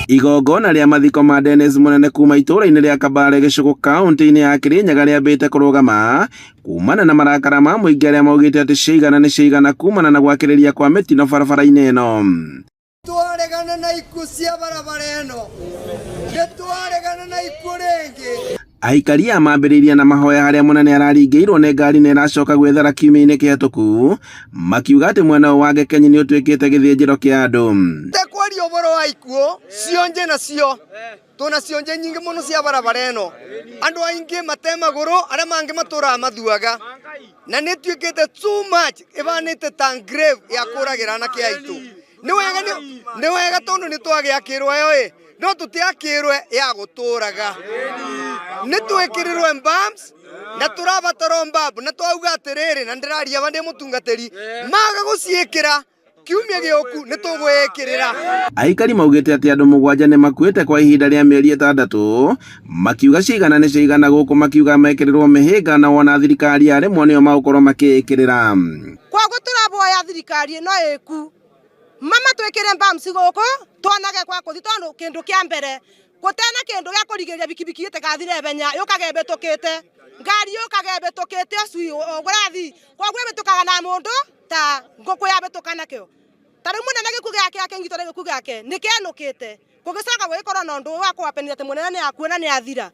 Igongona rĩa mathiko ma Dennis Mũnene kuma itũũra-inĩ rĩa Kabale Gĩcũgũ kaunti-inĩ ya Kĩrĩnyaga rĩambĩte kũrũgama kumana na marakara ma mũingĩ arĩa maugĩte atĩ ciaigana nĩ ciaigana kumana na gwakĩrĩria kwa mĩtino barabara-inĩ ĩno. Twaregana na ikuũ cia barabara ĩno, nĩ twaregana na ikuũ rĩngĩ. Aikari aya mambĩrĩirie na mahoya harĩa mũnene araringĩirwo nĩ ngari na ĩracoka gwĩthara kiumia-inĩ kĩhetũku, makiuga atĩ mwena ũyũ wa Gekenyi nĩ ũtuĩkĩte gĩthĩnjĩro kĩa andũ. Tekwaria ũhoro wa ikuũ cionje nacio twĩna cionje nyingĩ mũno cia barabara ĩno andũ aingĩ mate magũrũ arĩa mangĩ matũraga mathuaga na nĩ ĩtuĩkĩte too much ĩbanĩte ta grave ya kũragĩra anake aitũ nĩ wega nĩ wega tondũ nĩ twagĩakĩrwo ĩyo ĩ no tũtiakĩrwe ya gũtũraga nĩ twĩkĩrĩrwe bumps na tũrabatara mbambu na twauga atĩrĩrĩ na ndĩraria aba ndĩ mũtungatĩri maga gũciĩkĩra kiumia gĩũku nĩ tũgwĩkĩrĩra. Aikari maugĩte atĩ andũ mũgwanja nĩ makuĩte kwa ihinda rĩa mĩeri ĩtandatũ, makiuga cigana nĩ cigana gũkũ makiuga mekĩrĩrwo mĩhĩnga na wona thirikari yaremwo nĩo magũkorwo makĩĩkĩrĩra. Kwoguo tũraboya thirikari ĩno ĩku mama twĩkĩre bumps gũkũ tuonage gwa kũthi tondũ kĩndũ kĩa mbere gũtena kĩndũ gĩa kũrigĩrĩria bikibiki ĩtĩgathire ihenya yũkaga ĩbĩtũkĩte ngari yũkaga ĩbĩtũkĩte ũcio ũrathi kwoguo ĩbĩtũkaga na mũndũ ta ngũkũ yabĩtũka nakĩo ta rĩu mũnene gĩkuũ gĩake akĩnyitwo nĩ gĩkuũ gĩake nĩ kĩenũkĩte gũgĩcoka gũgĩkorwo na ũndũ wa kũhapenire atĩ mũnene nĩ akua na nĩ athira.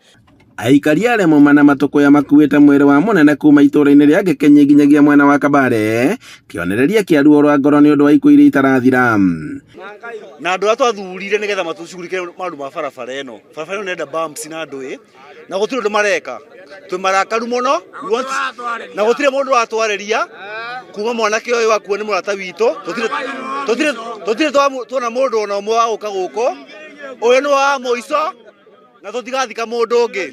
Aikari arĩa mauma na matũkũya makuĩte mwĩrĩ wa mũnene kuma itũũra-inĩ rĩa Ngekenyi nginyagia mwena wa Kabare, kĩonereria kĩa ruo rwa ngoro nĩ ũndũ wa ikuũ iria itarathira. Na andũ arĩa twathurire nĩgetha matũcugurĩke maũndũ ma barabara ĩno, barabara ĩno nĩrenda bumps na ndũĩ, na gũtirĩ ũndũ mareka. Twĩ marakaru mũno, we want, na gũtirĩ mũndũ ũratwarĩria kuma mwanake ũyũ akua nĩ mũrata witũ, tũtirĩ tũtirĩ tũtirĩ tuona mũndũ ona ũmwe wa gũka gũkũ, ũyũ nĩ wa mũico na tũtigathika mũndũ ũngĩ.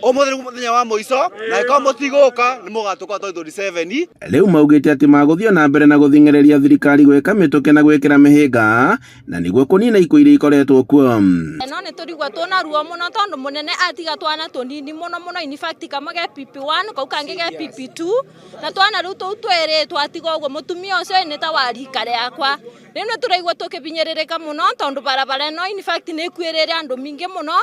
Ũmũthĩ nĩguo mũthenya wa mũico, na angĩkorwo mũtigũka nĩ mũgatũka 2027. Rĩu maugĩte atĩ magũthiĩ o na mbere na gũthing'ĩrĩria thirikari gwĩka mĩtũkĩ na gwĩkĩra mĩhĩnga na nĩguo kũnina ikuũ iria ikoretwo kuo. No nĩ tũrigwa twĩna ruo mũno tondũ mũnene atiga twana tũnini mũno mũno, in fact kamwe ge PP1 kau kangĩ ge PP2 na twana rĩu tũu twĩrĩ twatiga ũguo mũtumia ũcio nĩ ta wa rika rĩakwa. Rĩu nĩ tũraigua tũkĩbinyĩrĩrĩka mũno tondũ barabara ĩno in fact nĩ ĩkuĩrĩire andũ mingĩ mũno.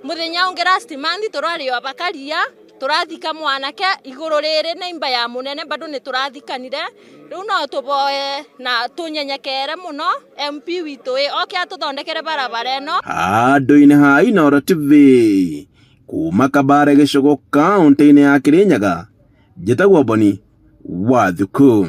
Mũthenya ũngĩ last month tũrarĩ o aba Karia tũrathika mwanake igũrũ rĩrĩ neighbour ya mũnene bado nĩ tũrathikanire. Rĩu no tũboe na tũnyenyekere mũno MP witũ ĩ oke atũthondekere barabara ĩno. Handũ-inĩ ha Inooro TV, kuma Kabare Gĩcũgũ kaũntĩ-inĩ ya Kĩrĩnyaga, njĩtagwo Boni wa Thuku.